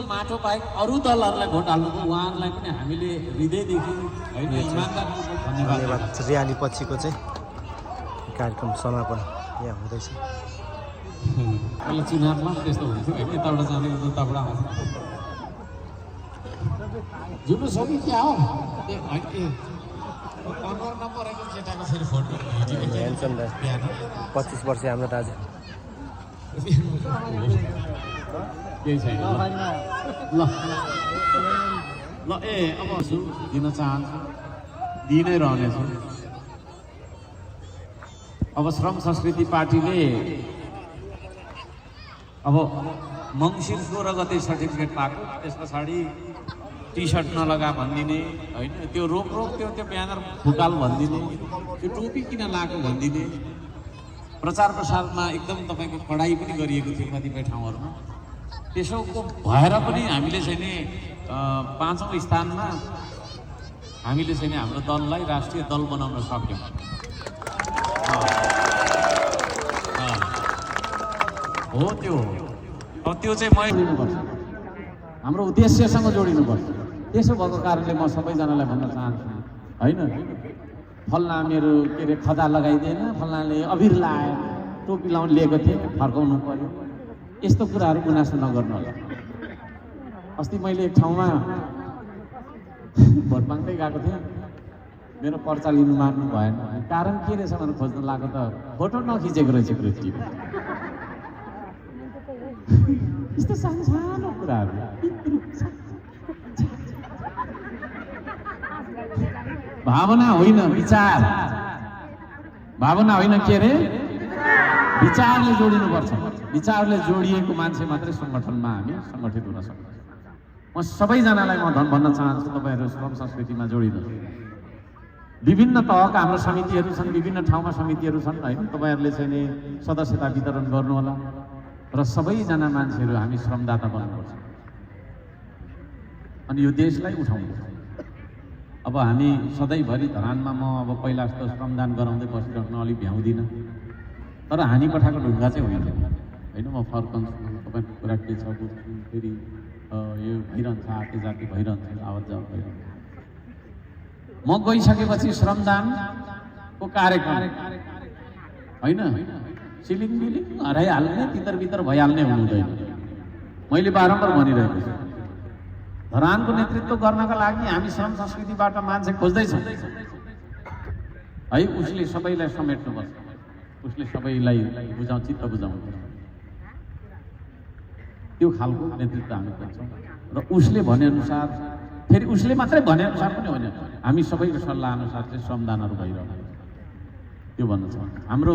चाहिँ माटो बाहेक अरू दलहरूलाई भोट हाल्नुको उहाँहरूलाई पनि हामीले हृदयदेखि होइन इमान्दारपूर्वक धन्यवाद। र्याली पछिको चाहिँ कार्यक्रम समापन यहाँ हुँदैछ। पहिला चुनावमा त्यस्तो हुन्थ्यो होइन, यताबाट जाने उताबाट आउँछ जुलुस हो कि क्या हो त्यो होइन। नम्बर आएको केटाको फेरि फोटो 25 वर्ष हाम्रो दाजु केही छैन ल ल ए अब दिन चाहन्छु, दिनै रहनेछु। अब श्रम संस्कृति पार्टीले अब मङ्सिर 16 गते सर्टिफिकेट पाएको, त्यस पछाडि टी सर्ट नलगा भनिदिने होइन, त्यो रोक त्यो ब्यानर फुकाल भनिदिने, त्यो टोपी किन लगाएको भनिदिने, प्रचार प्रसारमा एकदम तपाईँको कडाई पनि गरिएको थियो कतिपय ठाउँहरूमा। त्यसोको भएर पनि हामीले चाहिँ नि 5औं स्थानमा हामीले चाहिँ नि हाम्रो दललाई राष्ट्रिय दल बनाउन सक्यौँ। हो त्यो अब त्यो चाहिँ मैले जोडिनुपर्छ, हाम्रो उद्देश्यसँग जोडिनुपर्छ। त्यसो भएको कारणले म सबैजनालाई भन्न चाहन्छु होइन, फल्ना मेरो के अरे खदा लगाइदिएन, फल्नाले अबिर लाएर टोपी लाउन लिएको थिएँ फर्काउनु पर्यो, यस्तो कुराहरू गुनासो नगर्नु होला। अस्ति मैले एक ठाउँमा भोट माग्दै गएको थिएँ, मेरो पर्चा लिनु मान्नु भएन। कारण के रहेछ भनेर खोज्न लाग्यो त फोटो नखिचेको रहेछ पृथ्वीको। यस्तो सानो कुराहरू भावना होइन विचार, भावना होइन के अरे विचारले जोडिनुपर्छ। विचारले जोडिएको मान्छे मात्रै सङ्गठनमा हामी सङ्गठित हुन सक्छौँ। म सबैजनालाई म भन्न चाहन्छु तपाईँहरू श्रम संस्कृतिमा जोडिनुहोस्। विभिन्न तहका हाम्रो समितिहरू छन्, विभिन्न ठाउँमा समितिहरू छन् होइन, तपाईँहरूले चाहिँ नि सदस्यता वितरण गर्नुहोला र सबैजना मान्छेहरू हामी श्रमदाता बन्नुपर्छ अनि यो देशलाई उठाउनुपर्छ। अब हामी सधैँभरि धरानमा म अब पहिला जस्तो श्रमदान गराउँदै बसिराख्न अलिक भ्याउँदिनँ, तर हानि पठाएको ढुङ्गा चाहिँ होइन होइन। म फर्कन्छु, तपाईँको कुरा के छ बुझ्छु, फेरि यो भइरहन्छ, आते जाति भइरहन्छ, आवत जावत भइरहन्छ। म गइसकेपछि श्रमदानको कार्यक्रम होइन सिलिङ बिलिङ हराइहाल्ने, तितर बितर भइहाल्ने हुनुहुँदैन। मैले बारम्बार भनिरहेको छु, धरानको नेतृत्व गर्नका लागि हामी श्रम संस्कृतिबाट मान्छे खोज्दैछौँ है। उसले सबैलाई समेट्नुपर्छ, उसले सबैलाई चित्त बुझाउनुपर्छ, त्यो खालको नेतृत्व हामी खोज्छौँ। र उसले भनेअनुसार, फेरि उसले मात्रै भनेअनुसार पनि होइन, हामी सबैको सल्लाह अनुसार चाहिँ श्रमदानहरू भइरहन्छ, त्यो भन्न चाहन्छु। हाम्रो